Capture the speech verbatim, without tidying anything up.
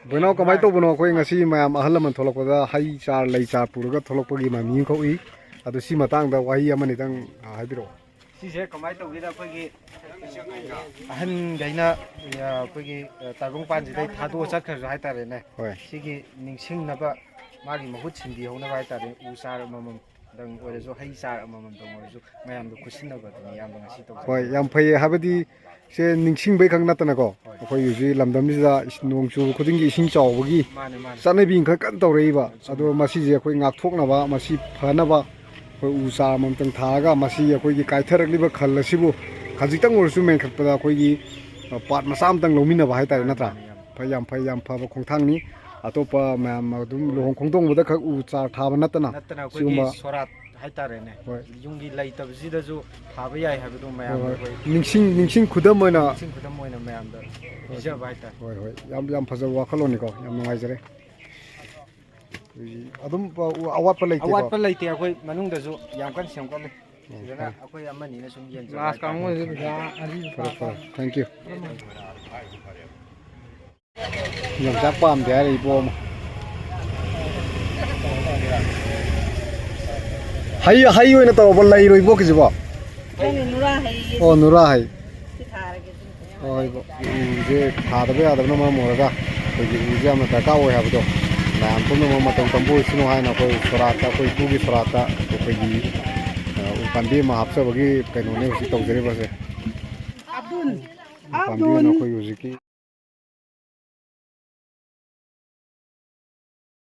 ꯕꯣꯏꯅꯥꯎ, ꯀꯃꯥꯏꯅ ꯇꯧꯕꯅꯣ? ꯑꯩꯈꯣꯏ ꯉꯁꯤ ꯃꯌꯥꯝ ꯑꯍꯜ ꯂꯃꯟ ꯊꯣꯛꯂꯛꯄꯗ ꯍꯩ ꯆꯥꯔ, ꯂꯩ ꯆꯥꯔ ꯄꯨꯔꯒ ꯊꯣꯛꯂꯛꯄꯒꯤ ꯃꯃꯤ ꯑꯃꯈꯛ ꯎꯏ꯫ ꯑꯗꯨ ꯁꯤ ꯃꯇꯥꯡꯗ ꯋꯥꯍꯩ ꯑꯃꯅꯤꯗꯪ, ꯑ, ꯍꯥꯏꯕꯤꯔꯛꯑꯣ꯫ ꯁꯤꯁꯦ ꯀꯃꯥꯏꯅ ꯇꯧꯒꯦꯗ, ꯑꯩꯈꯣꯏꯒꯤ ꯑꯍꯟꯈꯩꯅ, ꯑ, ꯑꯩꯈꯣꯏꯒꯤ, ꯑ, ꯇꯥꯏꯕꯪꯄꯥꯟꯁꯤꯗꯩ ꯊꯥꯗꯣꯛꯑ ꯆꯠꯈ꯭ꯔꯁꯨ ꯍꯥꯏꯇꯥꯔꯦꯅꯦ꯫ ꯍꯣꯏ꯫ ꯁꯤꯒꯤ ꯅꯤꯡꯁꯤꯡꯅꯕ, ꯃꯥꯒꯤ ꯃꯍꯨꯠ ꯁꯤꯟꯕꯤꯍꯧꯅꯕ ꯍꯥꯏꯇꯥꯔꯦ, ꯎ ꯆꯥꯔ ꯑꯃꯃꯝꯗꯪ ꯑꯣꯏꯔꯁꯨ, ꯍꯩ ꯆꯥꯔ ꯑꯃꯃꯝꯗꯪ ꯑꯣꯏꯔꯁꯨ, ꯃꯌꯥꯝꯗꯣ ꯈꯨꯠꯁꯤꯟꯅꯕꯗꯨꯅꯤ ꯏꯌꯥꯝꯕ ꯉꯁꯤ ꯇꯧꯖꯩ꯫ ꯍꯣꯏ, ꯌꯥꯝ ꯐꯩꯌꯦ꯫ ꯍꯥꯏꯕꯗꯤ ꯁꯦ ꯅꯤꯡꯁꯤꯡꯕꯩ ꯈꯛ ꯅꯠꯇꯅꯀꯣ, ꯍꯣꯏ꯫ ꯑꯩꯈꯣꯏ ꯍꯧꯖꯤꯛ ꯂꯝꯗꯝꯁꯤꯗ ꯏꯁ-, ꯅꯣꯡ ꯆꯨꯕ ꯈꯨꯗꯤꯡꯒꯤ ꯏꯁꯤꯡ ꯆꯥꯎꯕꯒꯤ ꯃꯥꯅꯦ, ꯃꯥꯅꯦ꯫ ꯆꯠꯅꯕꯤ ꯑꯃꯈꯛ ꯀꯟꯅ ꯇꯧꯔꯛꯏꯕ꯫ ꯆꯨꯝꯃꯦ꯫ ꯑꯗꯣ ꯃꯁꯤꯁꯦ ꯑꯩꯈꯣꯏ ꯉꯥꯛꯊꯣꯛꯅꯕ, ꯃꯁꯤ ꯐꯅꯕ ꯑꯩꯈꯣꯏ ꯎ ꯆꯥꯔ ꯑꯃꯃꯝꯇꯪ ꯊꯥꯔꯒ, ꯃꯁꯤ ꯑꯩꯈꯣꯏꯒꯤ ꯀꯥꯏꯊꯔꯛꯂꯤꯕ ꯈꯜ ꯑꯁꯤꯕꯨ ꯈꯖꯤꯛꯇꯪ ꯑꯣꯏꯔꯁꯨ ꯃꯦꯟꯈꯠꯄꯗ ꯑꯩꯈꯣꯏꯒꯤ, ꯑ, ꯄꯥꯔꯠ ꯃꯆꯥ ꯑꯃꯇꯪ ꯂꯧꯃꯤꯟꯅꯕ ꯍꯥꯏꯇꯥꯔꯦ, ꯃꯥꯅꯦ, ꯅꯠꯇ꯭ꯔꯥ? ꯃꯥꯅꯦ, ꯌꯥꯝ ꯐꯩ, ꯌꯥꯝ ꯐꯕ ꯈꯣꯡꯊꯥꯡꯅꯤ꯫ ꯑꯇꯣꯞꯄ ꯃꯌꯥꯝ ꯑꯗꯨꯝ ꯍꯣꯏ꯫ ꯂꯨꯍꯣꯡ ꯈꯣꯡꯗꯣꯡꯕꯗ ꯈꯛ ꯎ ꯆꯥꯔ ꯊꯥꯕ ꯅꯠꯇꯅ, ꯅꯠꯇꯅ ꯑꯩꯈꯣꯏꯒꯤ ꯁꯤꯒꯨꯝꯕ ꯁꯣꯔꯥꯠ ꯍꯥꯏꯇꯥꯔꯦꯅꯦ꯫ ꯍꯣꯏ꯫ ꯌꯨꯝꯒꯤ ꯂꯩꯇꯕꯁꯤꯗꯁꯨ ꯊꯥꯕ ꯌꯥꯏ ꯍꯥꯏꯕꯗꯨ ꯍꯣꯏ, ꯃꯌꯥꯝꯗ ꯍꯣꯏ꯫ ꯑꯩꯈꯣꯏ ꯅꯤꯡꯁꯤꯡ, ꯅꯤꯡꯁꯤꯡ ꯈꯨꯗꯝ ꯑꯣꯏꯅ ꯅꯤꯡꯁꯤꯡ ꯈꯨꯗꯝ ꯑꯣꯏꯅ ꯃꯌꯥꯝꯗ ꯍꯣꯏ꯫ ꯄꯤꯖꯕ ꯍꯥꯏꯇꯥꯔꯦ꯫ ꯍꯣꯏ, ꯍꯣꯏ꯫ ꯌꯥꯝ, ꯌꯥꯝ ꯐꯖꯕ ꯋꯥꯈꯜꯂꯣꯟꯅꯤꯀꯣ꯫ ꯌꯥꯝ ꯅꯨꯡꯉꯥꯏꯖꯔꯦ꯫ ꯑꯗꯨꯝ, ꯑ, ꯑꯋꯥꯠꯄ ꯂꯩꯇꯦꯀꯣ? ꯑꯋꯥꯠꯄ ꯂꯩꯇꯦ꯫ ꯑꯩꯈꯣꯏ ꯃꯅꯨꯡꯗꯁꯨ ꯌꯥꯝ ꯀꯟꯅ ꯁꯦꯝꯒꯠꯂꯤ꯫ ꯑꯣ, ꯁꯤꯗꯅ ꯐꯔꯦ꯫ ꯑꯩꯈꯣꯏ ꯑꯃꯅꯤꯅ ꯁꯨꯝ ꯌꯦꯟ ꯐꯔꯦ, ꯐꯔꯦ꯫ Thank you꯫ ꯌꯣꯡꯆꯥꯛ ꯄꯥꯝꯗꯦ ꯍꯥꯏꯔꯦ ꯏꯕꯣ ꯑꯃ꯫ ꯍꯩ, ꯍꯩ ꯑꯣꯏꯅ ꯇꯧꯔꯕ, ꯂꯩꯔꯣ ꯏꯕꯣꯛꯀꯤꯁꯤꯕꯣ? ꯈꯪꯗꯦ, ꯅꯨꯔꯥ ꯍꯩꯌꯦ꯫ ꯑꯣ, ꯅꯨꯔꯥ ꯍꯩ꯫ ꯁꯤ ꯊꯥꯔꯒꯦ, ꯁꯤ꯫ ꯍꯣꯏ, ꯍꯣꯏ, ꯏꯕꯣꯛ꯫ ꯎꯁꯦ ꯊꯥꯗꯕ ꯌꯥꯗꯕꯅ ꯃꯔꯝ ꯑꯣꯏꯔꯒ ꯑꯩꯈꯣꯏꯒꯤ ꯎꯁꯦ ꯌꯥꯝꯅ ꯗꯔꯀꯥꯔ ꯑꯣꯏ ꯍꯥꯏꯕꯗꯣ ꯃꯌꯥꯝ ꯄꯨꯝꯅꯃꯛ ꯃꯇꯧ ꯇꯝꯕ ꯑꯣꯏꯁꯅꯨ ꯍꯥꯏꯅ ꯑꯩꯈꯣꯏ ꯁꯣꯔꯥꯠꯇ, ꯑꯩꯈꯣꯏ ꯏꯄꯨꯒꯤ ꯁꯣꯔꯥꯠꯇ ꯑꯩꯈꯣꯏꯒꯤ, ꯑ, ꯎ ꯄꯥꯝꯕꯤ ꯑꯃ ꯍꯥꯞꯆꯕꯒꯤ ꯀꯩꯅꯣꯅꯦ ꯍꯧꯖꯤꯛ ꯇꯧꯖꯔꯤꯕꯁꯦ꯫ ꯎ ꯄꯥꯝꯕꯤ ꯑꯣꯏꯅ ꯑꯩꯈꯣꯏ ꯍꯧꯖꯤꯛꯀꯤ